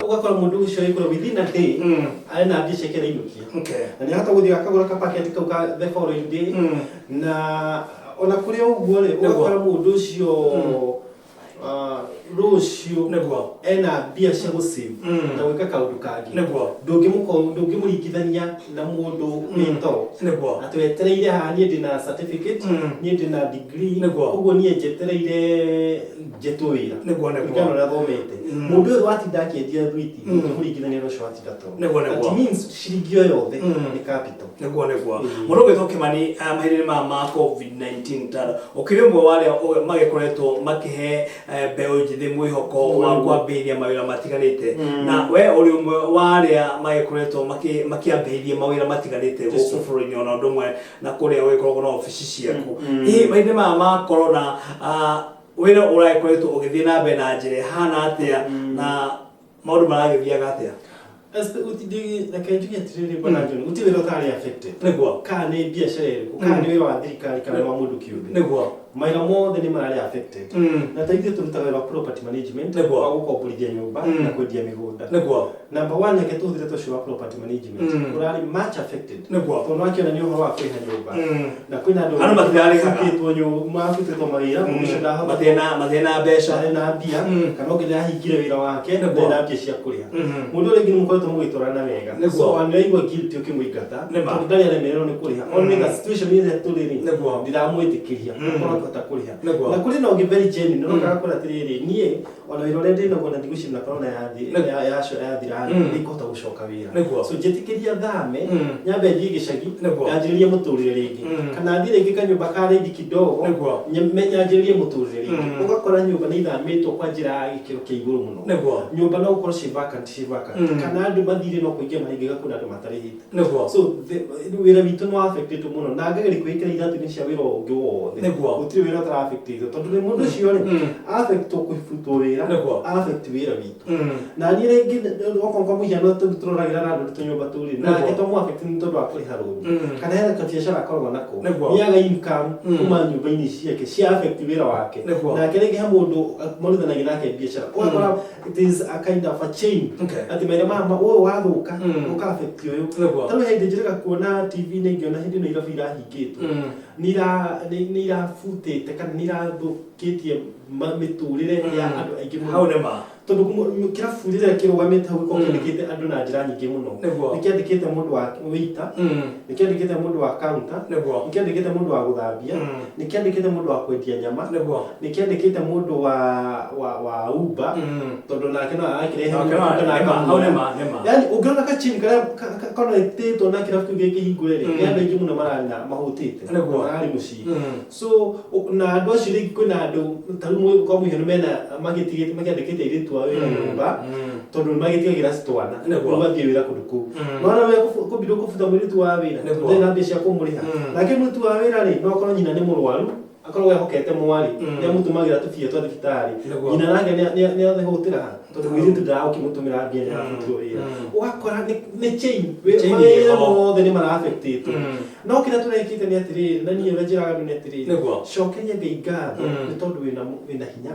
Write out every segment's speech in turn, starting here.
Ũgakora mũndũ ũcio agĩkora within a day arĩ na mbia ciake arainũkia. Na nĩ ahota gũthiĩ akagũra kapaketi kau ka the following day. Na ona kũrĩ o ũguo rĩ, ũgakora mũndũ ũcio rũciũ ena mbia cia gũ save na gwĩka kaũndũ kangĩ. Ndũngĩmũringithania na mũndũ wĩ toro atĩ wetereire haha, niĩ ndĩna certificate, niĩ ndĩna degree, ũguo niĩ njetereire njetwo wĩra kũringana na ũrĩa thomete. Mũndũ ũyũ watinda akĩendia thwiti, ndũngĩmũringithania na ũcio watinda toro. That means ciringi o yothe nĩ capital. Nĩguo. Mũndũ ũgwĩtwo Kĩmani, mahinda-inĩ maya ma COVID-19 tara ũkĩrĩ ũmwe wa arĩa magĩkoretwo makĩhe mbeũ njĩthĩ mwĩhoko wa kwambĩrĩria mawĩra matiganĩte, na we ũrĩ ũmwe wa arĩa magĩkoretwo makĩambĩrĩria mawĩra matiganĩte gũkũ bũrũri-inĩ, ona ũndũ ũmwe na kũrĩa ũgĩkoragwo na obici ciaku. Hihi mahinda maya ma corona, wĩra ũragĩkoretwo ũgĩthiĩ na mbere na njĩra ĩhana atĩa, na maũndũ maragĩthiaga atĩa? Reke njuge atĩrĩrĩ, bwana John, gũtirĩ wĩra ũtarĩ affected, kana nĩ biacara ĩrĩkũ, kana nĩ wĩra wa thirikari, kana nĩ wa mũndũ kĩũmbe. Mawĩra mothe nĩ mararĩ affected. Na ta ithuĩ tũrutaga wĩra wa property management, wa gũkomborithia nyũmba na kwendia mĩgũnda. Number one, reke tũhũthĩre ta ũcio wa property management, ũrarĩ much affected, tondũ wakĩona nĩ ũhoro wa kũrĩha nyũmba, na kwĩna andũ Andũ matirarĩhaga. Mabutĩtwo mawĩra, mũndũ ũcio ndahota Matirĩ na mbeca. Ndarĩ na mbia, kana ũngĩ nĩahingire wĩra wake, ndarĩ na mbia cia kũrĩha. Mũndũ ũrĩa ũngĩ nĩ mũkoretwo mũgĩtwarana wega, so nĩwaigua guilty ũkĩmũingata, tondũ ndarĩ aremererwo nĩ kũrĩha. Only the situation ĩrĩa tũrĩ rĩ, ndiramwĩtĩkĩria akorwo akĩhota kũrĩha. Na kũrĩ na ũngĩ very genuine, ũroka agakwĩra atĩrĩrĩ, niĩ ona wĩra ũrĩa ndĩ naguo na ndigwĩciria na corona yathira rĩ, nĩngũhota gũcoka wĩra. So njĩtĩkĩria thame, nyambe thiĩ gĩcagi, nyanjĩrĩrie mũtũrĩre rĩngĩ, kana thiĩ rĩngĩ kanyũmba ka rĩndi kidogo, nyanjĩrĩrie mũtũrĩre rĩngĩ. Ũgakora nyũmba nĩ ithamĩtwo kwa njĩra ya gĩkĩro kĩa igũrũ mũno. Nyũmba no gũkorwo ciĩ vacant, ciĩ vacant, kana andũ mathire no kũingĩra maraingĩra, kwĩna andũ matarĩhĩte. So wĩra witũ nĩ affected mũno, na ngageria kwĩĩkĩra iratũ-inĩ cia wĩra ũngĩ wothe. Gũtirĩ wĩra ũtara affected, tondũ nĩ mũndũ ũcio rĩ, affectwo kũbutwo wĩra, affect wĩra witũ. Na niĩ rĩngĩ okorwo kwa mũhiano tũroragĩra na andũ tũnyũmba tũu rĩ, nake to mũ affect nĩ tondũ wa kũrĩha rũni, kana hena kabiacara akoragwo nako, nĩaga income kuma nyũmba-inĩ ici ciake cia affect wĩra wake. Nake rĩngĩ he mũndũ marutithanagia nake biacara, ũgakora it is a kind of a chain, atĩ maĩra maya ũyũ wathũka, ũka affect ũyũ. Ta rĩu hĩndĩ njĩrĩga kuona TV-inĩ, ngĩona hĩndĩ ĩno irabu irahingĩtwo, nĩ irabutĩte kana nĩ irathũkĩtie mĩtũrĩre ya andũ aingĩ mũno. Hau nĩ ma. Tondũ kĩrabu rĩrĩa kĩrũgamĩte hau gĩkoragwo kĩandĩkĩte andũ na njĩra nyingĩ mũno. Nĩ kĩandĩkĩte mũndũ wa waiter, nĩ kĩandĩkĩte mũndũ wa counter, nĩ kĩandĩkĩte mũndũ wa gũthambia, nĩ kĩandĩkĩte mũndũ wa kwendia nyama, nĩ kĩandĩkĩte mũndũ wa Uber, tondũ nake no arakĩrehe Nake no mũndũ na nĩ ma, hau nĩ akamũoya. ma, nĩ ma. Yani ũngĩona kachini karĩa connectĩtwo na kĩrabu kĩu gĩkĩhingũre rĩ, nĩ andũ aingĩ mũno mararĩ na mahũtĩte, mararĩ mũciĩ. So na andũ acio rĩngĩ kwĩna andũ ta rĩu kwa mũhiano mena magĩtigĩte makĩandĩkĩte airĩtu a wĩra nyũmba, tondũ nĩ magĩtigagĩra twana, rĩu mathiĩ wĩra kũndũ kũu. Nona wĩra kũbindwo kũbuta mũirĩtu wa wĩra, tondũ ndarĩ na mbia cia kũmũrĩha. Nake mũirĩtu wa wĩra rĩ, no akorwo nyina nĩ mũrwaru, akorwo ehokete mwarĩ, nĩ amũtũmagĩra tũbia twa thibitarĩ. Nyina nake nĩ ahũtĩra ha, tondũ mũirĩtu ndaragũkĩmũtũmĩra mbia, nĩ arabutirwo wĩra. Ũgakora nĩ chain, Chain mawĩra ĩho. mothe nĩ mara-affectĩtwo. No kĩrĩa tũrekĩte nĩ atĩrĩrĩ, na niĩ ũrĩa njĩraga andũ nĩ atĩrĩrĩ, cokeria Ngai ngatho nĩ tondũ wĩna hinya,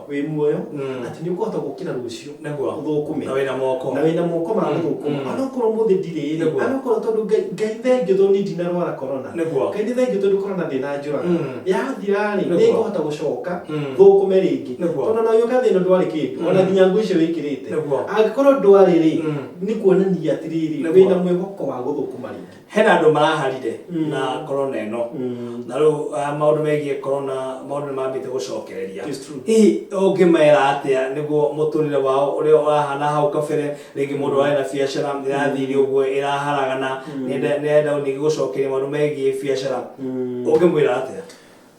wĩ muoyo, atĩ nĩ ũkũhota gũkĩra rũciũ ũthũkũme. Na wĩna moko. Na wĩna moko ma gũthũkũma. Onokorwo ũmũthĩ ndirĩ rĩ, onokorwo tondũ Ngai thengiũ tondũ niĩ ndinarwara corona. Ngai nĩ thengiũ tondũ corona ndĩnanjũraga. Yathira rĩ, nĩ ngũhota gũcoka thũkũme rĩngĩ. Tondũ ona ũgĩũka thĩ ĩno ndwarĩ kĩndũ, ona nginya nguo icio wĩkĩrĩte. Angĩkorwo ndwarĩ rĩ, nĩ kuonania atĩrĩrĩ, wĩna mwĩhoko wa gũthũkũma rĩngĩ. Hena andũ maraharire na corona ĩno, na rĩu maũndũ megiĩ corona, maũndũ nĩ mambĩte gũcokereria. It's true. Hihi ũngĩmera atĩa nĩguo mũtũrĩre wao ũrĩa ũrahana hau kabere, rĩngĩ mũndũ arĩ na biacara ĩrathire ũguo ĩraharagana, nĩarenda ningĩ gũcokeria maũndũ megiĩ biacara, ũngĩmwĩra atĩa?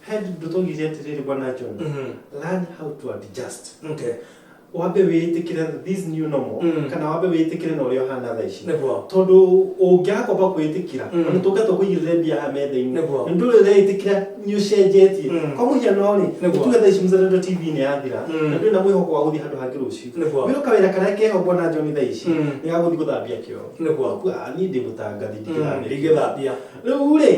He ndũ twaugire atĩrĩrĩ, bwana John, learn how to adjust. Wambe wĩtĩkĩre this new normal, kana wambe wĩtĩkĩre na ũrĩa ũhana thaa ici, tondũ ũngĩaga kwamba kwĩtĩkĩra, ona tũnga tũkũigĩrĩre mbia haha metha-inĩ, na ndũrĩ ũreĩtĩkĩra. nĩ ũcenjetie. Mm. Kwa mũhiano rĩ, tuge thaa ici Mzalendo TV nĩ yathira na ndũrĩ na mwĩhoko wa gũthiĩ handũ hangĩ rũciũ. Wĩra kawĩra karĩa keho bwana John thaa ici nĩ ga gũthiĩ gũthambia kĩoro. Kuga, "Ah, niĩ ndĩ mũtangathi, ndingĩthambia kĩoro." Ndingĩthambia. Rĩu rĩ,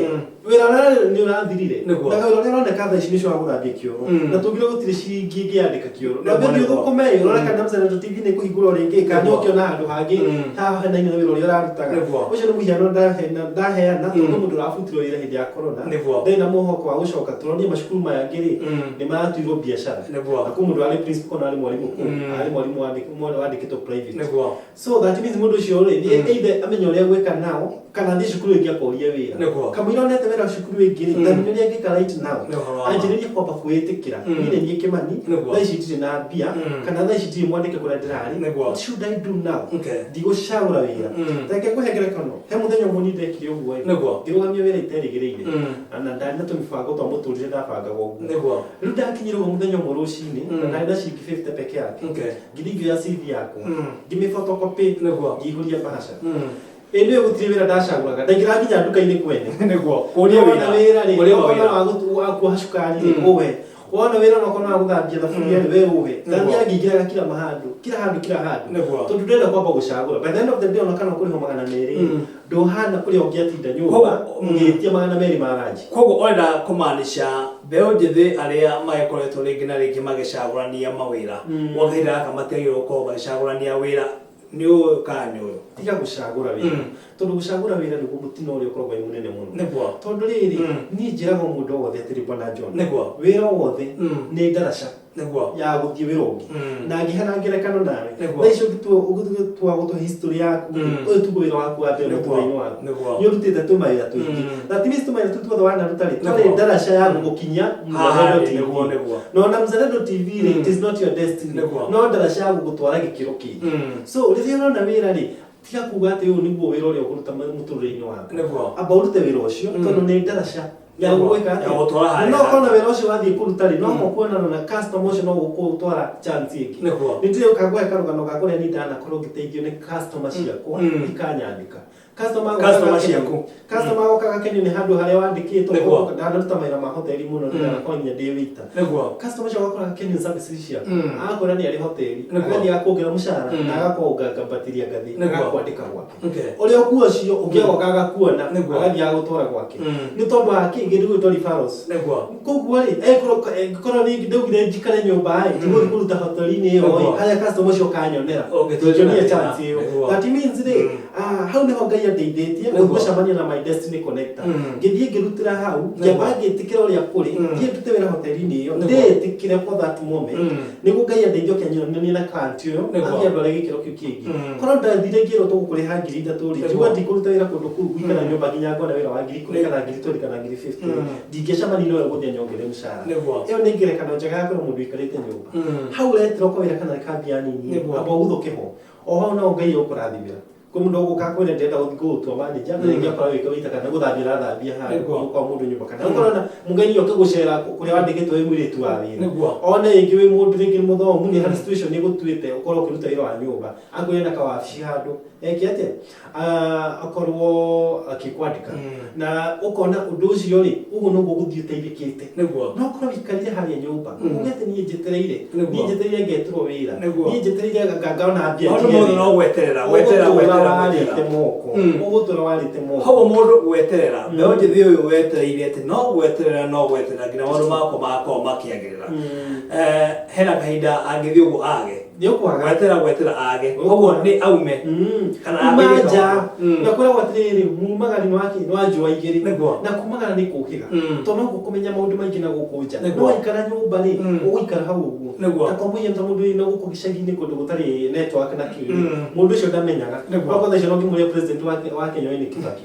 wĩra ũrĩa nĩ ũrathirire Nĩguo. na kawĩra ũrĩa ũroneka thaa ici nĩ ũcio wa gũthambia kĩoro na tũngire gũtirĩ ciringi ĩngĩandĩka kĩoro na Nĩguo, ũthiĩ nĩguo. ũthũkũme ĩ, ũrore kana Mzalendo TV nĩ ĩkũhingũrwo rĩngĩ kana nĩ Nĩguo. ũkĩona handũ hangĩ hahanaine na wĩra ũrĩa ũrarutaga. Ũcio nĩ mũhiano ndaheana tondũ mũndũ ũrabutirwo wĩra hĩndĩ ya corona ndarĩ na mwĩhoko wa gũcoka. Tũronire macukuru maya angĩ rĩ, nĩ maratuirwo biacara na kwĩ mũndũ warĩ principal na arĩ mwarimũ kũu, arĩ mwarimũ wandĩkĩtwo private. So that means mũndũ ũcio rĩ, nĩ either amenye ũrĩa gwĩka now kana athiĩ cukuru ĩngĩ akorie wĩra. Kamũira onete wĩra cukuru ĩngĩ rĩ, ndamenya ũrĩa angĩka right now. Nĩ ũhoro wa ma. Anjĩrĩrie kwamba kwĩĩtĩkĩra. Niĩ nĩ niĩ Kĩmani, thaa ici ndirĩ na mbia, kana thaa ici ndirĩ mwandĩke kũrĩa ndĩrarĩ. What should I do now? Ndigũcagũra wĩra. Reke ngũhe ngerekano, he mũthenya ũmwe niĩ ndekire ũguo ĩ, ngĩrũgamia wĩra iterĩgĩrĩire. Na ndarĩ na tũmĩbango twa mũtũrĩre ndabangaga ũguo. Rĩu ndakinyire ũguo mũthenya ũmwe rũcinĩ, na ndarĩ na ciringi 50 peke yake. Ngĩthiĩ ngĩoya CV yakwa, ngĩmĩ photocopy, ngĩihũria bahasha. Ĩ nĩwe gũtirĩ wĩra ndacagũraga, ndaingĩraga nginya nduka-inĩ kwene. Nĩguo. Kũria Wona wĩra. wĩra rĩ, Kũria okorwo mawĩra. wa wa kuoha cukari rĩ, ũhe. Wona wĩra onokorwo nĩ wa gũthambia thaburia rĩ, we ũhe. Ndathiaga ngĩingĩraga kila mahandũ, kila handũ kila handũ. Tondũ ndĩrenda kwamba gũcagũra. By the end of the day ona kana ũkũrĩhwo 200 rĩ, ndũhana kũrĩa ũngĩatinda nyũmba ũgĩtia 200 ma ranji. Koguo ũrenda kũmaanisha mbeũ njĩthĩ arĩa magĩkoretwo rĩngĩ na rĩngĩ magĩcagũrania mawĩra gwa kahinda gaka matiagĩrĩirwo gũkorwo magĩcagũrania wĩra nĩ ũyũ kana nĩ ũyũ. Tiga gũcagũra wĩra, tondũ gũcagũra wĩra nĩguo mũtino ũrĩa ũkoragwo wĩ mũnene mũno. Tondũ rĩrĩ, niĩ njĩraga mũndũ o wothe atĩrĩ, bwana John, wĩra o wothe nĩ ndaraca ya gũthiĩ wĩra ũngĩ. Na ngĩheana ngerekano nawe, thaa ici ũngĩtua gũtũhe history yaku, ũyũ tiguo wĩra waku wa mbere mũtũrĩre-inĩ waku. Nĩ ũrutĩte tũmawĩra tũingĩ. That means tũmawĩra tũu tuothe wanaruta rĩ, twarĩ ndaraca ya gũgũkinyia Haha Mzalendo TV. Nĩguo, nĩguo. Na ona Mzalendo TV rĩ, it is not your destiny. No ndaraca ya gũgũtwara gĩkĩro kĩngĩ. So rĩrĩa ũrona wĩra rĩ, tiga kuga atĩ ũyũ nĩguo wĩra ũrĩa ũkũruta mũtũrĩre-inĩ waku. Amba ũrute wĩra ũcio tondũ nĩ ndaraca ya gũgwĩka Ya gũtwara atĩa. Harĩa No okorwo na wĩra ũcio wathiĩ kũruta rĩ, no ũkuonana na customer ũcio no gũgũtwara chance ĩngĩ. Nĩ ndĩrĩũka ngũhe karũgano ga kũrĩa niĩ ndanakorwo ngĩteithio nĩ customer ciakwa ikanyandĩka. Customer agoka Customer agakenio. ciaku. Customer agoka agakenio nĩ handũ harĩa wandĩkĩtwo. Ndanaruta mawĩra ma hoteli mũno, ndanakorwo nginya ndĩ waiter. Customer ũcio agakora agakenio nĩ services ciaku. Agakwĩra nĩ arĩ hoteli, agathiĩ agakuongerera mũcara na agakuambatĩria ngathĩ, agakwandĩka gwake. Ũrĩa ũkuo ũcio ũngĩ agoka agakuona, agathiĩ agagũtwara gwake. Nĩ tondũ wa kĩ? Kĩndũ gĩgwĩtwo referrals. Koguo rĩ, angĩkorwo rĩngĩ ndaugire njikare nyũmba ĩ, ndigũthiĩ kũruta hoteli-inĩ ĩyo ĩ, harĩa customer ũcio ũkanyonera, ndingĩonire chance ĩyo. That means rĩ, hau nĩho Ngai andeithĩtie gũcemania na my destiny connector. Ngĩthiĩ ngĩrutĩra hau, ngĩamba ngĩtĩkĩra ũrĩa kũrĩ, thiĩ ndute wĩra hoteli-inĩ ĩyo, ndĩĩtĩkĩre for that moment, nĩguo Ngai andeithie oke anyonanie na client ũyũ, athiĩ andware gĩkĩro kĩu kĩngĩ. Korwo ndathire ngĩrwo tũgũkũrĩha 3000 rĩ, njigua ndikũruta wĩra kũndũ kũu gũikara nyũmba nginya ngone wĩra wa 10,000 kana 20,000 kana 50,000, ndingĩcemania na ũyũ ũgũthiĩ anyongerere mũcara. Ĩyo nĩ ngerekano njega ya kwĩra mũndũ ũikarĩte nyũmba. Hau ũretĩra kawĩra kana kambia nini, amba ũguthũke ho. O hau no Ngai egũkũrathimĩra. Kwĩ mũndũ ũgũka akwĩre ndĩrenda gũthiĩ gũgũtua manager, na rĩngĩ akorwo agĩka waiter kana gũthambia arathambia handũ kwa mũndũ nyũmba, kana ũkorwo na mũgeni oke gũcera kũrĩa wandĩkĩtwo wĩ mũirĩtu wa wĩra. One rĩngĩ wĩ mũndũ rĩngĩ mũthomu, nĩ harĩ situation ĩgũtuĩte ũkorwo ũkĩruta wĩra wa nyũmba, akwĩre na kawabici handũ eke atĩa, akorwo akĩkwandĩka. Na ũkona ũndũ ũcio rĩ, ũguo noguo ũgũthiĩ ũteithĩkĩte. No ũkorwo ũikarire harĩa nyũmba, uge atĩ niĩ njetereire, niĩ njetereire ngetĩrwo wĩra, niĩ njetereire ngona mbia Maũndũ ndige mothe wĩra. no gweterera, gweterera, Ũgũtũra gweterera, warĩte gweterera. moko. Ũgũtũra warĩte moko. Koguo mũndũ gweterera, mbeũ njĩthĩ ũyũ wetereire atĩ no gweterera, no gweterera nginya maũndũ makwa magakorwo makĩagĩrĩra. Hena kahinda angĩthiĩ ũguo age. Nĩ ũkwaga. Gwetera gwetera age. Koguo nĩ aume. Kana Kuma ambĩrĩrie nja. kaũndũ. Na kwĩragwo atĩrĩrĩ, mumagari nĩ waki nĩ wa njũa igĩrĩ. Na kumagara nĩ kũhĩga. Tondũ no gũkũmenya maũndũ maingĩ na gũkũ nja. No waikara nyũmba rĩ, ũgũikara hau ũguo. Ta kwa mũhiano ta mũndũ wĩna gũkũ gĩcagi-inĩ kũndũ gũtarĩ network na kĩ rĩ, mũndũ ũcio ndamenyaga. Okorwo thaa icio no ũngĩmũria president wa Kenya nĩ Kibaki.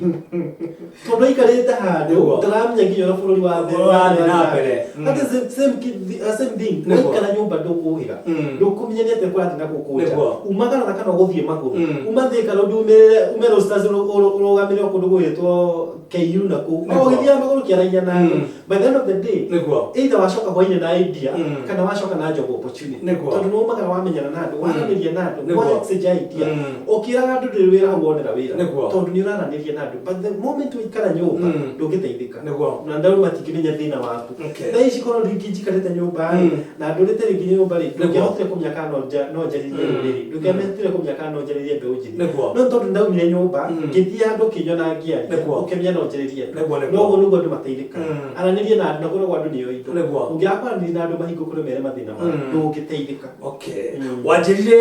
Tondũ aikarĩte handũ, ndaramenya nginya ũrĩa bũrũri wa Ũrĩa ũrathiĩ na mbere. That is the same same thing. Waikara nyũmba ndũkũhĩga. Ndũkũmenya nĩ atĩa kĩrĩa kũrathiĩ na gũkũ nja. Nĩguo. Umagara na kana ũgũthiĩ magũrũ. Mm. Uma Thika Road umĩrĩre ume Roasters ũrũgamĩre o kũndũ gũgĩtwo KU na kũu. Nĩguo. O ũgĩthiaga magũrũ kĩaragia na andũ. Mm. By the end of the day, Nĩguo. either wacoka hwainĩ na idea Mm. kana wacoka na job opportunity. Nĩguo. Tondũ nĩ umagara wamenyana na andũ, waranĩria na andũ, Nĩguo. wa exchange idea. Mm. Ũkĩraga andũ ndũrĩ wĩra hau wonera wĩra. Nĩguo. Tondũ nĩ ũraranĩria na andũ. But the moment waikara nyũmba, Mm. ndũngĩteithĩka. Nĩguo. Na andũ matingĩmenya thĩna waku. Okay. Thaa ici korwo rĩngĩ njikarĩte nyũmba rĩ, Mm. na ndũrĩte rĩngĩ nyũmba rĩ, Nĩguo. ndũngĩahotire kũmenya kana no no njarĩrie Mm. rũrĩrĩ, ndũngĩahotire kũmenya kana no njarĩrie mbeũ njĩthĩ. Nĩguo. No nĩ tondũ ndaumire nyũmba, Mm. ngĩthiĩ handũ kĩnyona ngĩaria, Nĩguo. ũkĩmenya no njarĩrie andũ. Nĩguo, nĩguo. No ũguo nĩguo andũ mateithĩkaga. Mm. Aranĩria na andũ na kũrĩa kwa andũ nĩo indo. Nĩguo. Ũngĩaga kwaranĩria na andũ mahingũkũre mere mathĩna mao, Mm. ndũngĩteithĩka. Okay. Mm. Wanjĩrire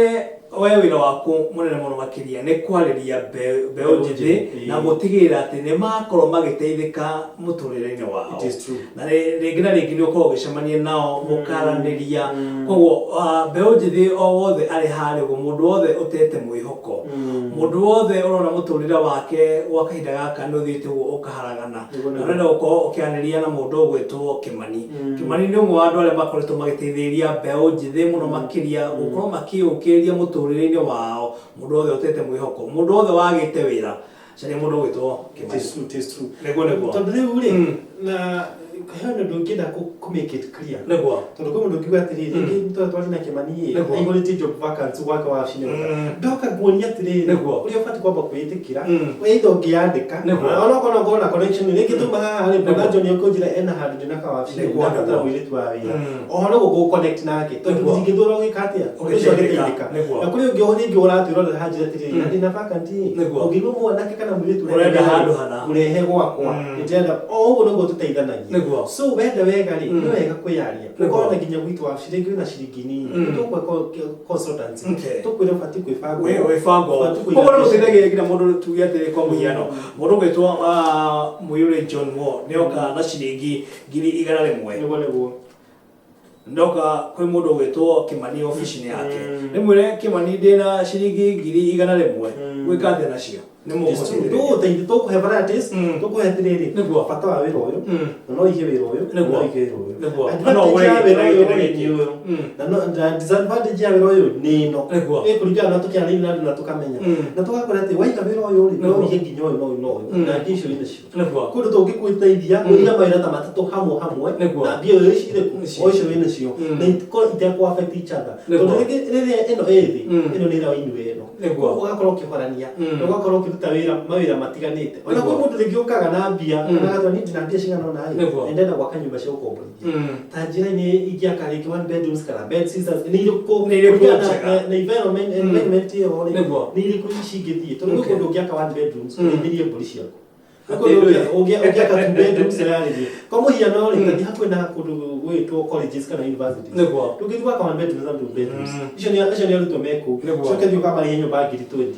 we wĩra waku mũnene mũno makĩria nĩ kwarĩria mbeũ Mbeũ njĩthĩ njĩthĩ, na ĩĩ. gũtigĩrĩra atĩ nĩ makorwo magĩteithĩka mũtũrĩre-inĩ wao. It is true. Na rĩngĩ na rĩngĩ nĩ ũkoragwo ũgĩcemania nao mũkaranĩria. Mm. Koguo mbeũ njĩthĩ o wothe arĩ harĩa ũguo, mũndũ wothe ũtete mwĩhoko, Mm. mũndũ wothe ũrona mũtũrĩre wake gwa kahinda gaka nĩ ũthiĩte ũguo ũkaharagana, Nĩguo, na nĩguo. ũrenda gũkorwo ũkĩaranĩria na mũndũ ũgwĩtwo Kĩmani. Mm. Kĩmani nĩ ũmwe wa andũ arĩa makoretwo magĩteithĩrĩria mbeũ njĩthĩ mũno makĩria gũkorwo makĩyũkĩrĩria mũtũrĩre-inĩ wao. Mũndũ wothe ũtete mwĩhoko, mũndũ wothe wagĩte wĩra, caria mũndũ ũgwĩtwo It Kĩmani. is true, it is true. Nĩguo, nĩguo. Tondũ rĩu rĩ, Mm. na he ũndũ ũngĩenda kũ make it clear. Nĩguo. Tondũ kwĩ mũndũ ũngiuga atĩrĩrĩ, Mm. rĩngĩ tũrĩa twaria na Kĩmani ĩ, Nĩguo. aihũrĩtie job vacancy gwake wabici-inĩ gũka. Mm. Ndoka nguonia atĩrĩrĩ, Nĩguo. ũrĩa ũbatiĩ kwamba kwĩĩtĩkĩra, Mm. either ũngĩyandĩka, Nĩguo. onokorwo no ũkorwo na connection, rĩngĩ tuma haha rĩ, Nĩguo. Bwana John ũkũnjĩra ena handũ ndĩna kawabici, Nĩguo, ndabatara nĩguo. mũirĩtu wa wĩra. Mm. Oho no gũkũ connect nake, tondũ Nĩguo. ndingĩtũra ũgĩka atĩa? Ũndũ ũcio Ũgĩteithĩka. ũgĩteithĩka. Nĩguo. Na kũrĩ ũngĩ rĩngĩ ũratwĩrorera hanjĩra atĩrĩrĩ, na Mm. ndĩna vacant ĩ, Nĩguo. ũngĩigua mwanake kana mũirĩtu Ũrenda handũ hana. ũrehe gwakwa, Mm. nĩndĩrenda o ũguo nĩguo tũteithanagia. Nĩguo. So wenda wega rĩ, Mm. nĩ wega kwĩyaria. Nĩguo. Ũkorwo na nginya gwitũ wabici rĩngĩ wĩna ciringi nini. Mm. Tũgwĩka consultancy. Okay. Tũkwĩre ũbatiĩ kwĩbanga. Wĩbanga Ũbatiĩ kũiga koguo nĩ mbeca. gũteithagia nginya mũndũ tuge atĩrĩ kwa mũhiano mũndũ ũgwĩtwo Mũiyũrĩ John Mo nĩoka na ciringi 100,000. Nĩguo, nĩguo. Ndoka kwĩ mũndũ ũgwĩtwo Kĩmani obici-inĩ yake, Mm. rĩmwĩre Kĩmani ndĩna ciringi 100,000, Mm. gwĩka atĩa nacio? Nĩ mũgũteithĩrĩria. Tũgũteithia, tũkũhe varieties, Mm. tũkũhe atĩrĩrĩ, Nĩguo. bata wa wĩra ũyũ, Mm. na no ũige wĩra ũyũ, na Nĩguo. no ũige wĩra ũyũ. Nĩguo. Advantage Na no ũgũre ya gĩkĩ wĩra na ũyũ gĩkĩ na rĩ, gĩkĩ. nĩ ũyũ. Mm. Na na disadvantage ya wĩra ũyũ nĩ ĩno. Nĩguo. Ĩkũringana na tũkĩaranĩria na andũ na tũkamenya. Mm. Na tũgakora atĩ waiga wĩra ũyũ rĩ, no Nĩguo. ũige nginya ũyũ na ũyũ na ũyũ. Mm. Na mbia icio wĩna cio. Nĩguo. Kũndũ tũngĩgũteithia, Mm. ũiga mawĩra ta matatũ hamwe hamwe, Nĩguo. na mbia icio irĩkũ? Icio. O icio wĩna cio. Mm. Na itikorwo itekũ affect each other. Nĩguo. Tondũ rĩngĩ rĩrĩa ĩno ĩ thĩ, Mm. ĩno nĩ ĩrainua ĩno. Nĩguo. Ũgakorwo ũkĩhorania, Mm. na ũgakorwo ũkĩruta wĩra mawĩra matiganĩte. Ona Nĩguo. kwĩ mũndũ rĩngĩ ũkaga na mbia, Mm. kana agatua niĩ ndĩna mbia cigana ũna ĩ, Nĩguo. na ndĩrenda gwaka nyũmba cia gũkomborithia. Mm. Ta njĩra-inĩ ingĩaka rĩngĩ one bedrooms kana bed sitters, nĩ irĩkũ Nĩ irĩkũ kũringana na- njega? na environment Mm. environment ĩyo rĩ, Nĩguo. nĩ irĩkũ cingĩthiĩ. Tondũ gwĩ Okay. kũndũ ũngĩaka one bedrooms, Mm. ũrĩithĩrie mbũri ciaku. Gwĩ Atĩ kũndũ ndũĩ. ũngĩaka two bedrooms ĩrarĩrie. Kwa mũhiano rĩ, Mm. tathiĩ hakuhĩ na kũndũ gwĩtwo colleges kana universities. Nĩguo. Ndũngĩthiĩ gwaka one bedrooms na two bedrooms. Mm. Icio nĩ acio nĩ arutwo me kũu. Nĩguo. Coke thiĩ ũkamarĩhe nyũmba 20,000.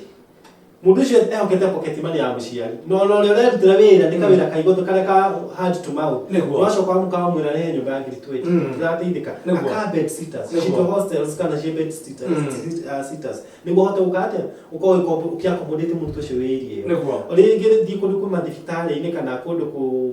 Mũndũ ũcio ehokete pocket money ya mũciari. Na ona ũrĩa ũrerutĩra wĩra nĩ kawĩra kaigũtũ karĩa ka hand to mouth. Nĩguo. Wacoka wamũka wamwĩra rehe nyũmba ya 20,000. Mm. Ndũrateithĩka. Nĩguo. Aka bed sitters. Nĩguo. Ciĩtwo hostels kana ciĩ bed sitters. Mm. Sitters. Nĩguo ũhote gũka atĩa? Ũkorwo ũkĩ-accommodate mũrutwo ũcio wĩ area ĩyo. Nĩguo. Rĩngĩ thiĩ kũndũ kwĩ mathibitarĩ-inĩ kana kũndũ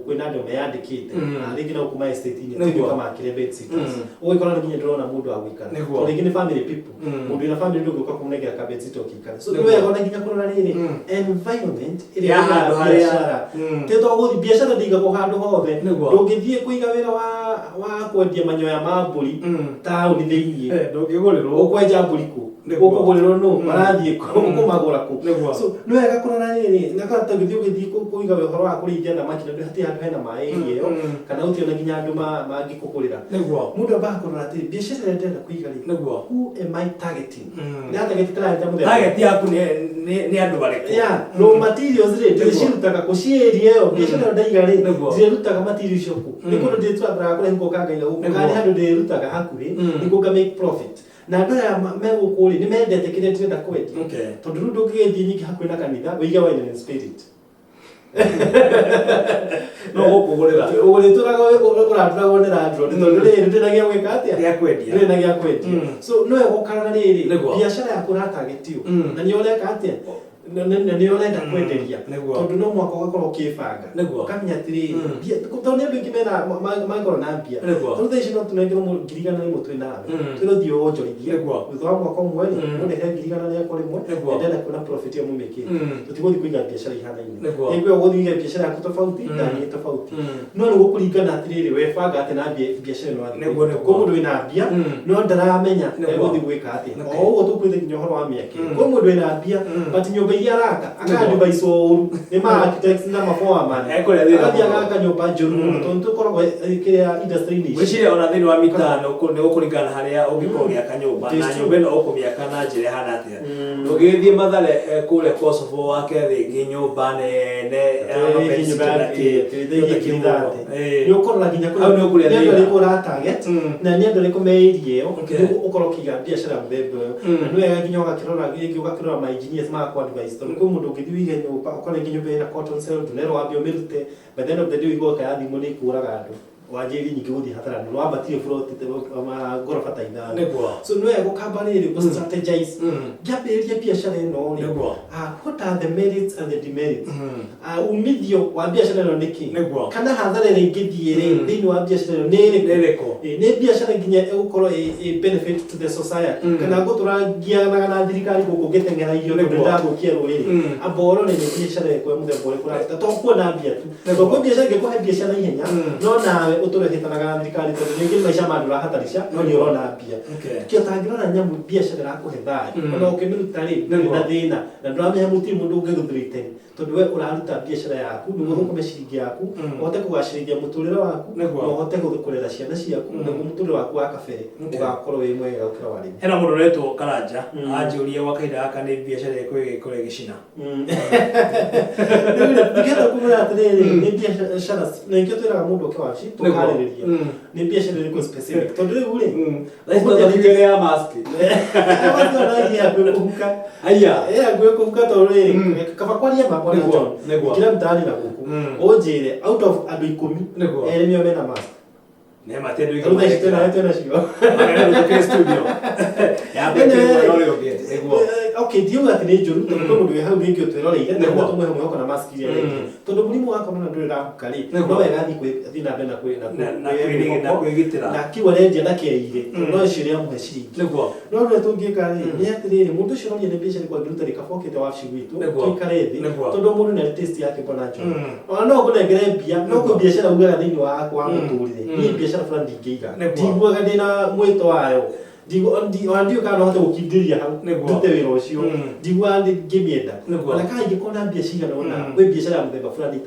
kwĩna andũ meyandĩkĩte. Mm. Na rĩngĩ no kuma estate-inĩ, Nĩguo. thiĩ ũkamakĩre bed sitters. Mm. Ũgĩkora nĩ nginya ndũrona mũndũ wa gũikara. Nĩguo. Tondũ rĩngĩ nĩ family people. Mm. Mũndũ wĩna family ndũngĩũka kũmũnengera ka bed sitter ũkĩikara. So nĩ Nĩguo. wega ona nginya kũrora rĩrĩ Mm. environment ĩrĩa Ya ĩna handũ harĩa- biacara. Mm. Ti to gũthiĩ biacara ndĩigagwo handũ hothe. Nĩguo. Ndũngĩthiĩ kũiga wĩra wa kwendia manyoya ma mbũri Mm. taũni thĩiniĩ. Ndũngĩgũrĩrwo. Ũkwenja mbũri kũ? Nĩguo. Ũkũgũrĩrwo nũ? Mm. Marathiĩ kũ? Mm. Ũkũmagũra kũ? Nĩguo. So nĩ wega kũrora rĩrĩ, na kana ta ũgĩthiĩ ũgĩthiĩ kũiga ũhoro wa kũrĩithia thamaki na hatirĩ handũ hena maĩ area ĩyo, Mm. kana gũtirĩ ona nginya andũ mangĩkũgũrĩra. Nĩguo. Mũndũ ambaga kũrora atĩrĩ, biacara ĩrĩa ndĩrenda kũiga rĩ, Nĩguo. who am I targeting? Mm. Nĩ target client ya mũthemba Target yaku nĩ andũ arĩkũ? Yeah, raw materials rĩ, Nĩguo. ndĩrĩcirutaga kũ ciĩ area ĩyo, biacara ĩyo ndaiga rĩ, Nĩguo. ndĩrĩrutaga materials icio kũ? Nĩ Mm. kũndũ ndĩrĩtwaraga kũraihu ngoka ngaiga gũkũ, Nĩguo. kana nĩ handũ ndĩrĩrutaga hakuhĩ, Mm. nĩguo nga make profit. Na andũ aya me gũkũ rĩ, nĩ mendete kĩrĩa ndĩrenda kwendia. Okay. Tondũ rĩu ndũngĩgĩthiĩ nyingĩ hakuhĩ na kanitha, ũige wine and spirit. No gũkũgũrĩra. Ũrĩtũraga ũratũragwo nĩ landlord, tondũ rĩrĩ ndũrĩ na gĩa gwĩka atĩa? Gĩa kwendia. Ndũrĩ na gĩa kwendia. Mm. So no wega ũkarora rĩrĩ, Nĩguo. biacara yaku ũratarget ũ, Mm. na nĩ ũreka atĩa? Na nĩo ũrenda kwenderia. Tondũ no mũhaka ũgakorwo ũkĩbanga. Ũkamenya atĩrĩrĩ, mbia, tondũ nĩ andũ aingĩ mena mangĩkorwo na mbia. Tondũ thaa ici no tũnengerwo mũndũ 100,000 twĩ nawe. Twĩrwo thiĩ wonjorithie. Thutha wa mwaka ũmwe rĩ, ũndehere 100,000 rĩmwe, na ndĩrenda kuona profit ĩyo mũmĩkĩte. Tũtigũthiĩ kũiga biacara ihanaine. Rĩngĩ we ũgũthiĩ ũige biacara yaku tofauti, na niĩ tofauti. No nĩ gũkũringana atĩrĩrĩ, webanga atĩa na biacara ĩno wathiĩ kũiga. Kwĩ mũndũ wĩna mbia, no ndaramenya egũthiĩ gwĩka atĩa. O ũguo tũkuĩte nginya ũhoro wa mĩaka. Kwĩ mũndũ wĩna mbia, but nyũmba iria araka, aka adviswo ũru nĩ ma architects na ma foreman. Ekũrĩa thĩna Agathiĩ mũno. agaka nyũmba njũru mũno, tondũ nĩ tũkoragwo kĩrĩa industry-inĩ ici. Ngwĩciria ona thĩinĩ wa mita nĩ ũkũringana na harĩa ũngĩkorwo ũgĩaka nyũmba, It is na true. nyũmba ĩno ũkũmĩaka na njĩra ĩhana atĩa. Ndũngĩgĩthiĩ Mathare kũrĩa Kosovo wake rĩngĩ nyũmba nene ya Atĩ mabedi nyũmba na ya kĩ, atĩ kĩndũ ngiri kĩu. thate. Nĩ ũkũrora nginya Hau nĩ ũkũrĩa nĩ andũ thĩna. arĩkũ ũra target, na nĩ andũ arĩkũ me area ĩyo, nĩguo ũkorwo ũkĩiga biacara mũthemba ũyũ. Na nĩ wega nginya ũgakĩrora, rĩngĩ ũgakĩrora ma engineers magaku advise, tondũ kwĩ mũndũ ũngĩthiĩ ũige nyũmba, ũkore rĩngĩ nyũmba ĩna cotton cell, ndũnerwo wambe ũmĩrute, by the end of the day ũigue oka ya thimũ nĩ ĩkũraga andũ. Wanjĩrĩrie nyingĩ gũthiĩ hathara nĩ wambatire plot ngoroba ta ithano. So nĩ wega ũkamba rĩrĩ gũ strategize. Ngĩambĩrĩria biacara ĩno rĩ, what are the merits and the demerits? Umithio wa biacara ĩno nĩ kĩ? Kana hathara ĩrĩa ingĩthiĩ rĩ, thĩinĩ wa biacara ĩno nĩ ĩrĩkũ? Nĩ ĩrĩkũ? Nĩ biacara nginya ĩgũkorwo ĩ benefit to the society. Kana ngũtũra ngianaga na thirikari gũkũ ngĩteng'era irio tondũ nĩndathũkia rũrĩrĩ. Amba ũrore nĩ biacara ĩrĩkũ ya mũthemba ũrĩkũ ũraruta. To kuona mbia tu. Tondũ kwĩ biacara ĩngĩkũhe mbia cia naihenya, no nawe ũtũre ũhĩtanaga na thirikari tondũ rĩngĩ maica ma andũ ũrahatarisha, no nĩ ũrona mbia. Kĩo ũtangĩrora nyamũ biacara ĩrakũhe thayũ, ona ũkĩmĩruta rĩ, ndũrĩ na thĩna, na ndũramenya gũtirĩ mũndũ ũngĩgũ threaten, tondũ we ũraruta biacara yaku nĩguo ũthũkũme ciringi yaku, ũhote kũgacĩrithia mũtũrĩre waku, na ũhote kũrera ciana ciaku, nĩguo mũtũrĩre waku wa kabere ũgakorwo wĩ mwega gũkĩra wa rĩu. Hena mũndũ ũretwo Karanja, anjũria gwa kahinda gaka nĩ biacara ĩrĩkũ ĩgĩkorwo ĩgĩcina. Ndingĩhota kumwĩra atĩrĩrĩ, nĩ biacara, na nĩkĩo twĩraga mũndũ oke wabici tũkarĩrĩria nĩ biacara ĩrĩkũ specific, tondũ rĩu rĩ, Thaa ici tondũ ya mask. Hakuhĩ kũhuka. Aya. Hakuhĩ kũhuka tondũ rĩrĩ, kaba kwaria ma bwana John. Ingĩra mtaani na gũkũ. Ũnjĩre out of andũ 10, erĩ nĩo mena mask. Nĩ ma ti andũ aingĩ Rĩu thaa ici twĩna marekĩra. twĩna cio. Magana tũkĩrĩ studio. Ya Anyway, mbere mwena ũrĩa ũngĩ. Nĩguo. Okay, ndiuga atĩ nĩ njũru, tondũ kwĩ mũndũ wĩ hau rĩngĩ ũtwĩroreire, na tũmũhe mwĩhoko na mask iria rĩngĩ. Tondũ mũrimũ wa corona ndũrĩ ũrahuka rĩ, no wega athiĩ athiĩ na mbere na na kwĩgitĩra. Na kiu arendia ndakeire, tondũ no ũcio ũrĩamũhe ciringi. No ũrĩa tũngĩka rĩ, nĩ atĩrĩrĩ, mũndũ ũcio ũroria nĩ biacara ĩrĩkũ angĩruta rĩ, kaba okĩte wabici gwitũ, tũikare thĩ, tondũ mũndũ nĩ arĩ taste yake bwana John. Ona no ngũnengere mbia, no kwĩ biacara ugaga thĩinĩ wakwa wa mũtũrĩre, niĩ biacara fulani ndingĩiga. Ndiguaga ndĩna mwĩto wayo. Ona ndiũĩ kana no hote gũkindĩria hau, ndute wĩra ũcio. Ndiguaga ngĩmĩenda. Ona kana ingĩkorwo na mbia cigana ũna, kwĩ biacara ya mũthemba fulani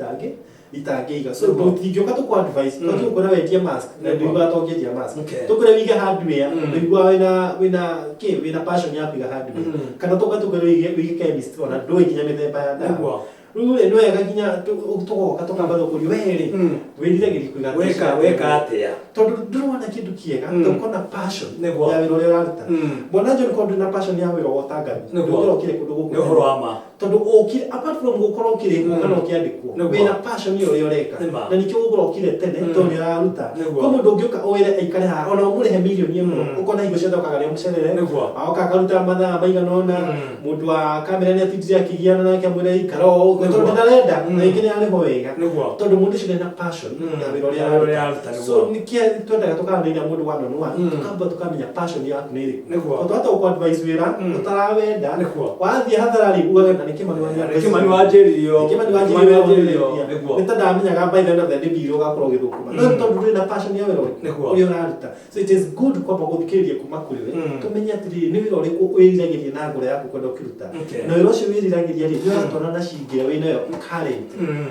itangĩiga. So tũtingĩũka tũkũ advise, tũngĩkwĩra wendie mask, na ndũiguaga ta ũngĩendia mask. Tũkwĩre wĩige hardware, ndũiguaga wĩna kĩ, wĩna passion ya kũiga hardware. Kana tũka tũkwĩre wĩige chemist, ona ndũĩ nginya mĩthemba ya ndawa. Rĩu rĩ, nĩ wega nginya tũgoka tũkamba gũkũria, we rĩ, wĩriragĩria kũiga biacara. Weka atĩa? Tondũ ndũrona kĩndũ kĩega, tondũ ũkorwo na passion ya wĩra ũrĩa ũraruta. Bwana John, korwo ndũrĩ na passion ya wĩra wa ũtangathi, ndũngĩrokire kũndũ gũkũ. Nĩ ũhoro wa ma. Tondũ ũkire, apart from gũkorwo ũkĩrĩhwo kana ũkĩandĩkwo, wĩna passion ya ũrĩa ũreka. Na nĩkĩo ũgũkorwo ũkire tene, tondũ nĩ ũraruta. Kwĩ mũndũ ũngĩũka ũwĩre aikare haha, ona ũmũrĩhe mirioni ĩmwe, ũkona hingo ciothe okaga rĩa mũcerere, agoka akaruta mathaa maigana ũna, mũndũ wa kamera nĩ atindire akĩgiana nake amwĩre ikara o ũguo, tondũ ndarenda, na rĩngĩ nĩ arĩhwo wega. Tondũ mũndũ ũcio ndarĩ na passion ya wĩra ũrĩa araruta. So nĩkĩo twendaga tũkaranĩria mũndũ one on one, tũkamba tũkamenya passion yaku nĩ ĩrĩkũ. Tondũ hata gũkũ advise wĩra ũtarawenda, wathiĩ hathara rĩ, ugage na nĩkĩ mani wanjĩrire. Nĩkĩ mani wanjĩrire. Nĩkĩ mani wanjĩrire. Nĩ ta ndamenyaga by the end of the day mbia iria ũgakorwo ũgĩthũkũma. No tondũ ndũrĩ na passion ya wĩra ũrĩa ũraruta. So it is good kwamba gũthikĩrĩria kuma kũrĩ we, tũmenye atĩrĩrĩ, nĩ wĩra ũrĩkũ wĩriragĩria na ngoro yaku kwenda ũkĩruta. Na wĩra ũcio wĩriragĩria rĩ, nĩ ũratwarana na ciringi ĩrĩa wĩnayo current,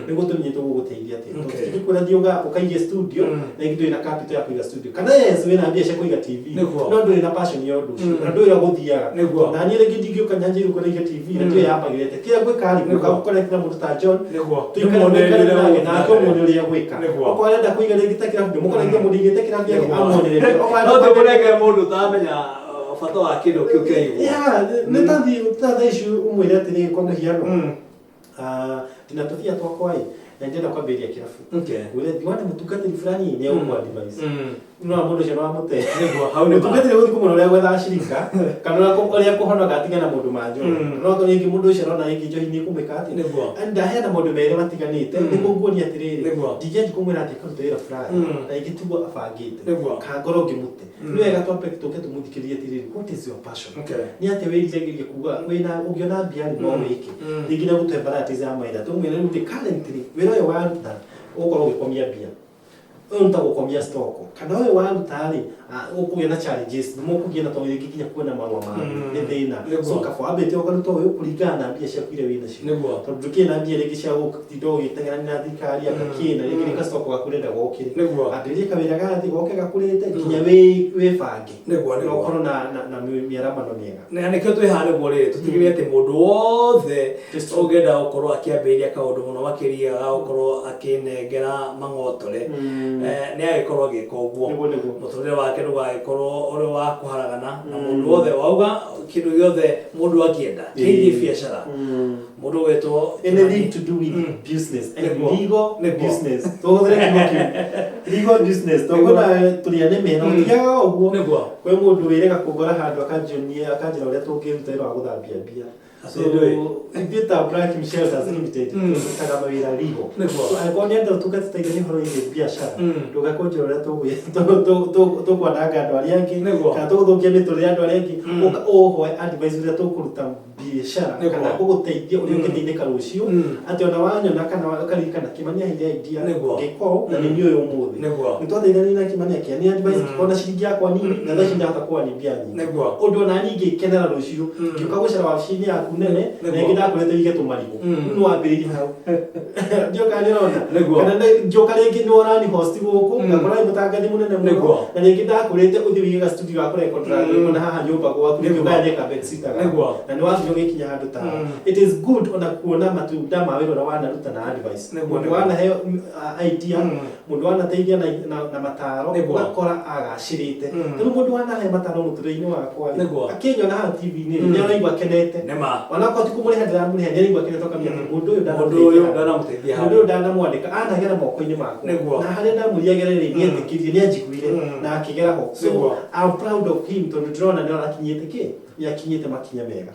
nĩguo tũmenye tũgũgũteithia atĩa. Tondũ tũtingĩkwĩra thiĩ ũkaige studio, na rĩngĩ ndũrĩ na capital ya kũiga studio. Kana yes, wĩna mbia cia kũiga TV, no ndũrĩ na passion ya ũndũ ũcio, na ndũĩ ũrĩa gũthiaga. Na niĩ rĩngĩ ndingĩũka nyanjĩrĩrie ũrĩa iga TV, na ndiũĩ yambagĩrĩra atĩa. Kĩrĩa ngwĩka rĩ, ngũka gũ-connect na mũndũ ta John, tũikare mũikare nake, nake ũmuone ũrĩa egwĩka. Okorwo arenda kũiga rĩngĩ ta kĩrabu, ndĩmũ-connect mũndũ ũigĩte kĩrabu gĩake, amuonererie. Okorwo No arenda tũmũnengere mũndũ ũtaramenya bata wa kĩndũ kĩu kĩraigwo. Yeah, nĩ ta thiĩ ta thaa ici ũmwĩre atĩrĩrĩ, kwa mũhiano, ndĩna tũbia twakwa ĩ, Na ndĩrenda kwambĩrĩria kĩrabu. Ngwĩre thiĩ wone mũtungatĩri fulani nĩ egũkũ-advise. No mũndũ ũcio no amũte. Nĩguo, hau nĩ ma. Mũtungatĩri gũthiĩ kũmwĩra ũrĩa gwethaga cirika kana ũrĩa kũhonoka atige na maũndũ ma njohi. No akorwo rĩngĩ mũndũ ũcio arona rĩngĩ njohi nĩ ĩkũmwĩka atĩa. And ndaheana maũndũ merĩ matiganĩte nĩguo nguonie atĩrĩrĩ, ndingĩanjia kũmwĩra atĩ akarute wĩra fulani na rĩngĩ tiguo abangĩte. Kana ngorwo ngĩmũte. Nĩ wega twambe tũke tũmũthikĩrĩrie atĩrĩrĩ, what is your passion? Nĩ atĩa wĩriragĩria kuga wĩna ũngĩona mbia rĩ no wĩke. Rĩngĩ nĩ egũtũhe varieties ya mawĩra tũmwĩre rĩu rĩ currently wĩra ũyũ waruta ũgũkorwo ũgĩkomia mbia. Ũyũ nĩ ta gũkomia stock kana ũyũ waruta rĩ ũkũgĩa na challenges nĩ mũkũgĩa na tondũ rĩngĩ nginya kuona marũa ma nĩ thĩna. So kaba wambĩte ũkaruta ũyũ kũringana na mbia ciaku iria wĩnacio. Tondũ ndũkĩrĩ na mbia rĩngĩ cia gũtinda ũgĩteng'erania na thirikari anga kĩ na rĩngĩ nĩ ka stock gaku ũrenda gokĩre. Ambĩrĩria kawĩra ga thĩ goke gakũrĩte nginya wĩbange. Na ũkorwo na mĩaramano mĩega. Na nĩkĩo twĩ haha nĩguo rĩrĩ tũtigĩrĩre atĩ mũndũ wothe ũngĩenda gũkorwo akĩambĩrĩria kaũndũ mũno makĩria ga gũkorwo akĩnengera mang'otore nĩ agĩkorwo agĩka ũguo. Nĩguo nĩguo. Mũtũrĩre wake ndũgagĩkorwo ũrĩ wa kũharagana na mũndũ wothe wauga kĩndũ gĩothe mũndũ angĩenda kĩgiĩ biacara mũndũ ũgwĩtwo Anything to do with business and legal business. Tũhũthĩre kiugo kĩu. Legal business. Tondũ kwĩna tũrĩa nĩme na gũtiagaga ũguo. Kwĩ mũndũ wĩrĩga kũngora handũ akanjionia akanjĩra ũrĩa tũngĩruta wĩra wa gũthambia mbia. So ithuĩ ta Black Shelters Limited tũrutaga mawĩra legal. So angĩkorwo nĩ andũ ũtungata nĩ ũhoro wĩgiĩ biacara ndũgakũnjĩra ũrĩa tũkwananga andũ arĩa angĩ kana tũgũthũkia mĩtũrĩre ya andũ arĩa angĩ. Ũka ũhoe advice ũrĩa tũkũruta biacara kana gũgũteithia ũrĩa ũngĩteithĩka rũciũ atĩ ona wanyona kana ũkaririkana Kĩmani aheire idea ngĩka ũũ na nĩ niĩ ũyũ ũmũthĩ. Nĩ twateithanirie na Kĩmani akĩania advice ngĩkorwo na ciringi yakwa nini na thaa ici ndahota kuona mbia nyingĩ. Ũndũ ona niĩ ingĩkenera rũciũ ngĩũka gũcera wabici-inĩ yaku nene na rĩngĩ ndakwĩrĩte ũige tũmarigũ rĩu nĩ wambĩrĩirie hau. Ndiũĩ kana nĩ ũrona. Kana ngĩũka rĩngĩ nĩ ũrani host gũkũ ngakora wĩ mũtangathi mũnene mũno na rĩngĩ ndakwĩrĩte ũthiĩ ũige ga studio ga kũrekondera rwĩmbo na haha nyũmba gwaku rĩngĩ ũgayanie ka bedsitter gaku na nĩ wathire ũgĩkinya handũ ta hau. It is good ona kuona matunda ma wĩra ũrĩa wanaruta na advice. Mũndũ wanaheo idea, mũndũ wanateithia na mataro, ũgakora agacĩrĩte. Ta rĩu mũndũ wanahe mataro mũtũrĩre-inĩ wakwa rĩ, akĩnyona haha TV-inĩ rĩ, nĩ araigua akenete. Onakorwo ti kũmũrĩha ndĩramũrĩha, nĩ araigua akenete akamenya atĩ mũndũ ũyũ ndanamuteithia hau. Mũndũ ũyũ ndanamwandĩka, anagera moko-inĩ makwa. Na harĩa ndamwĩrire agere rĩ, nĩ etĩkĩrire, nĩ anjiguire na akĩgera ho. So I'm proud of him tondũ ndĩrona nĩ arakinyĩte kĩ? Nĩ akinyĩte makinya mega.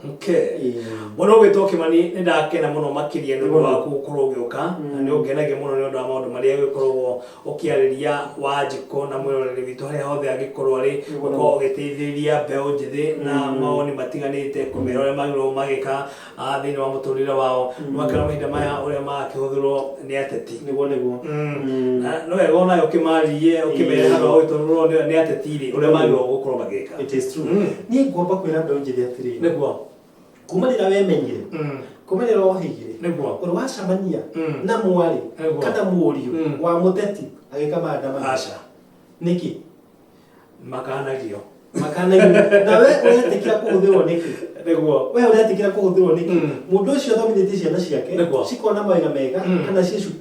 Mũndũ ũgwĩtwo Kĩmani nĩ ndakena mũno makĩria nĩ ũndũ waku gũkorwo ũgĩũka na nĩ ũngenagia mũno nĩ ũndũ wa maũndũ marĩa ũgĩkoragwo ũkĩarĩria Wanjikũ na mwĩroreri witũ harĩa hothe angĩkorwo arĩ, gũkorwo ũgĩteithĩrĩria mbeũ njĩthĩ na mawoni matiganĩte kũmera ũrĩa magĩrĩirwo magĩka thĩinĩ wa mũtũrĩre wao. Nĩwakĩona mahinda maya ũrĩa marakĩhũthĩrwo nĩ ateti. Nĩguo nĩguo. Na no wega onawe ũkĩmarĩrie ũkĩmere handũ ha gũgĩtũrwo nĩ ateti rĩ ũrĩa magĩrĩirwo gũkorwo magĩka. It is true. Niĩ ngwamba kwĩra mbeũ njĩthĩ atĩrĩrĩ. Kuma rĩrĩa wemenyire, kuma rĩrĩa wohĩgire, ũrĩ wacemania na mwarĩ kana mũriũ wa mũteti agĩka maandamano? Aca. Nĩkĩ? Makanagio. Makanagio. Na we ũretĩkĩra kũhũthĩrwo nĩkĩ? We ũretĩkĩra kũhũthĩrwo nĩkĩ? Mũndũ ũcio athomithĩtie ciana ciake cikona mawĩra mega kana ciĩ cukuru.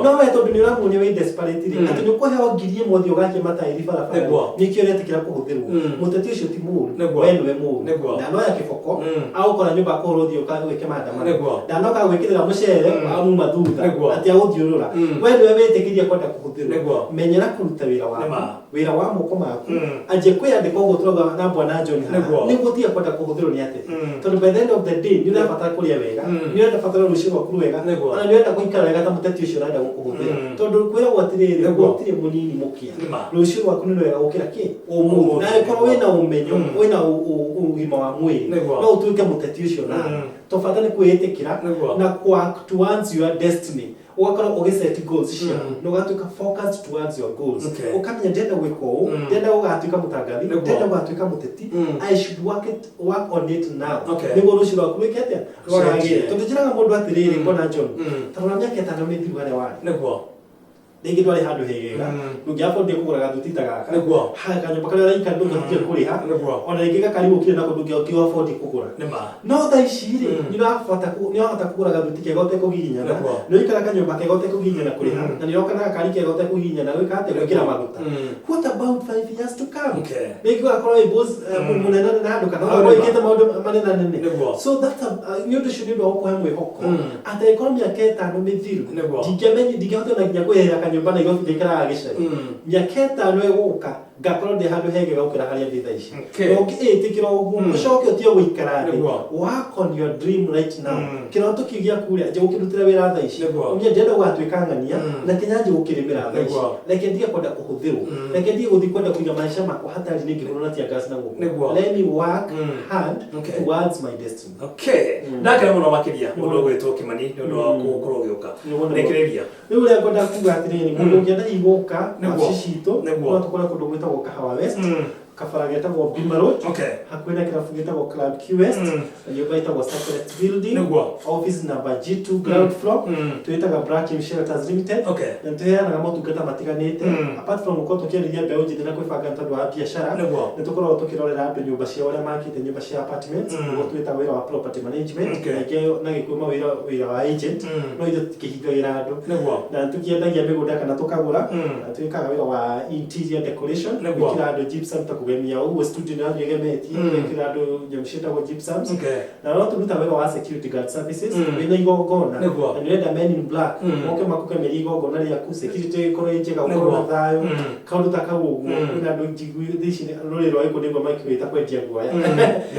No we tondũ nĩ ũramuonia wĩ desperate rĩ, atĩ nĩ ũkũheo 1000 ũthiĩ ũgakie mataĩri barabara rĩ, nĩkĩo ũretĩkĩra kũhũthĩrwo. Mũteti ũcio ti mũũru, we nĩwe mũũru. Ndanoya kĩboko agũkora nyũmba akũhũra ũthiĩ ũgĩke maandamano. Ndanoka agwĩkĩrĩra mũcere amuma thutha atĩ agũthiũrũra. We nĩwe wĩtĩkĩria kwenda kũhũthĩrwo. Menyera kũruta wĩra waku. Wĩra wa moko maku. Anjia kwĩyandĩka ũguo tũrauga na Bwana John haha. Nĩguo ũtige kwenda kũhũthĩrwo nĩ ateti. Tondũ by the end of the day nĩ ũrabatara kũrĩa wega, nĩ ũrabatara rũciũ rwaku rwega, ona nĩ ũrenda gũikara wega ta mũteti ũcio ũrenda gũkũhũthĩra. Tondũ kwĩragwo atĩrĩrĩ, gũtirĩ mũnini mũkĩa. Rũciũ rwaku nĩ rwega gũkĩra kĩ? Ũmũthĩ. Na angĩkorwo wĩna ũmenyo, wĩna ũgima wa mwĩrĩ, no ũtuĩke mũteti ũcio nawe. To bata nĩ kwĩĩtĩkĩra na kũ work towards your destiny. Ũgakorwo ũgĩ set goals ciaku na ũgatuĩka focused towards your goals. Ũkamenya ndĩrenda gwĩka ũũ, ndĩrenda gũgatuĩka mũtangathi, ndĩrenda gũgatuĩka mũteti. I should work on it now. Nĩguo rũciũ rwaku rwĩke atĩa? Rwagagĩre. Tondũ njĩraga mũndũ atĩrĩrĩ, Bwana John, ta rora mĩaka ĩtano mĩthiru harĩa warĩ. Rĩngĩ ndwarĩ handũ hegega, ndũngĩabondire kũgũra gathuti ta gaka. Haya, kanyũmba karĩa ũraikara ndũngĩahotire kũrĩha. Ona rĩngĩ gakari ũkire nako ndũngĩabondi kũgũra. Nĩma. No thaa ici rĩ, nĩ ũrahota kũgũra gathuti kega ũtekũgiginyana, nĩ ũraikara kanyũmba kega ũtekũgiginyana kũrĩha, na nĩ ũroka na gakari kega ũtekũgiginyana gwĩka atĩa, gwĩkĩra maguta. What about 5 years to come? Rĩngĩ ũgakorwo wĩ boss mũnene nene handũ, kana Hau ũgakorwo nĩma. wĩkĩte maũndũ manene nene. So that's a, nĩ ũndũ ũcio, nĩ ũndũ wa gũkũhe mwĩhoko atĩ angĩkorwo mĩaka 5 mĩthiru ndingĩamenye, ndingĩhota ona nginya kwĩhera kanyũmba Nairobi ndĩikaraga gĩcagi, mĩaka 5 ĩgũka ngakorwo ndĩ handũ hegega gũkĩra harĩa ndĩ thaa ici. Na ũngĩĩtĩkĩra ũguo, ũcoke ũtige gũikara thĩ, work on your dream right now. Kĩroto kĩu gĩaku rĩ, anjia gũkĩrutĩra wĩra thaa ici. Ũmenye ndĩrenda gũgatuĩka ng'ania, reke nyanjie gũkĩrĩmĩra thaa ici, reke ndige kwenda kũhũthĩrwo, reke ndige gũthiĩ kwenda kũiga maica makwa hatari-inĩ ngĩhũrwo na tear gas na gũkũ. Let me work hard towards my destiny. Okay, ndakena mũno makĩria mũndũ ũgwĩtwo Kĩmani nĩ ũndũ wa gũkorwo ũgĩũka. Rĩkĩrĩria. Rĩu ũrĩa ngwenda kuga atĩrĩrĩ, mũndũ ũngĩenda igũka wabici citũ, no tũkore kũndũ gwĩtagwo Kahawa West, kabara getagwo Bima Road, hakuhĩ na kĩrabu gĩtagwo Club Q West, na nyũmba ĩtagwo Sacred Building, office number G2, ground floor. Twĩtaga Black Kim Shelters Limited. Na nĩtũheanaga motungata matiganĩte. Apart from gũkorwo tũkĩarĩria mbeũ njĩthĩ na kwĩbanga nĩ tondũ wa biacara, nĩ tũkoragwo tũkĩrorera andũ nyũmba ciao, arĩa makĩte nyũmba cia apartments. Nĩguo twĩtaga wĩra wa property management. Na ingĩ na gĩkũyũ mawĩra wĩra wa agent, no ithuĩ tũtikĩhingagĩra andũ. Na nĩtũkĩendagia mĩgũnda kana tũkagũra. Na twĩkaga wĩra wa interior decoration, gwĩkĩra andũ gypsum, ta kũgemia ũguo studio nĩ rathiĩ ĩgemetie, gwĩkĩra andũ nyamũ ciĩtagwo gypsums. Na no tũrutaga wĩra wa security guard services. Wĩna igongona na nĩ ũrenda men in black moke makũgemerie igongona rĩaku, security ĩkorwo ĩ njega, ũkorwo na thayũ, kaũndũ ta kau ũguo. Kwĩna andũ njigui ici rũrĩrĩ rwa Gĩkũyũ nĩguo makĩwĩta kwendia guoya,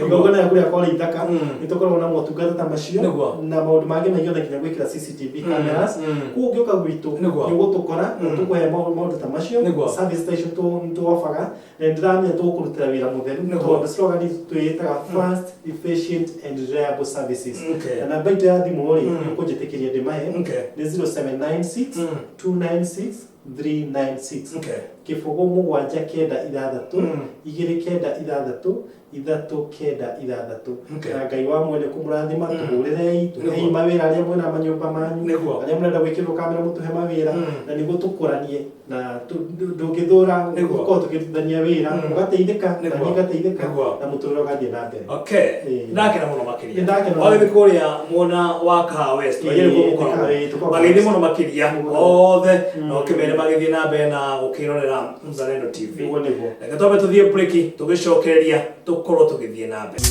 igongona rĩaku rĩakorwo rĩ ithaka. Nĩ tũkoragwo na motungata ta macio na maũndũ mangĩ maingĩ, ona nginya gwĩkĩra CCTV cameras. Koguo ũngĩũka gwitũ, nĩ ũgũtũkora na tũkũhe maũndũ ta macio. Service ta icio tũobaga, na nĩ ndĩramenya tũgũkũrutĩra wĩra mũtheru, tondũ slogan itũ twĩĩtaga fast, efficient and reliable services. Na namba itũ ya thimũ rĩ, nĩ ũkũnjĩtĩkĩria ndĩmahe? Nĩ 0796 296 396. 079 6 2 9 6 6 9 6. Na Ngai wa mwene kũmũrathima. Tũhũrĩrei, tũhei mawĩra arĩa mwĩna manyũmba manyu, arĩa mũrenda gwĩkĩrwo kamera, mũtũhe mawĩra, na nĩguo tũkũranie na ndũngĩthũra gũkorwo tũkĩrutithania wĩra, ũgateithĩka na niĩ ngateithĩka, na mũtũrĩre ũgathiĩ na mbere. Ndakena mũno makĩria. Nĩndakena mũno. Wagĩthiĩ kũrĩa mwena wa Kahawa West, wagĩrĩire nĩkuo mũkoragwo. Tũkoragwo. Magĩthiĩ mũno makĩria othe, na ũkĩmere magĩthiĩ na mbere na gũkĩrorera Mzalendo TV. Nĩguo nĩguo. Reke twambe tũthiĩ break, tũgĩcokereria tũkorwo tũgĩthiĩ na mbere.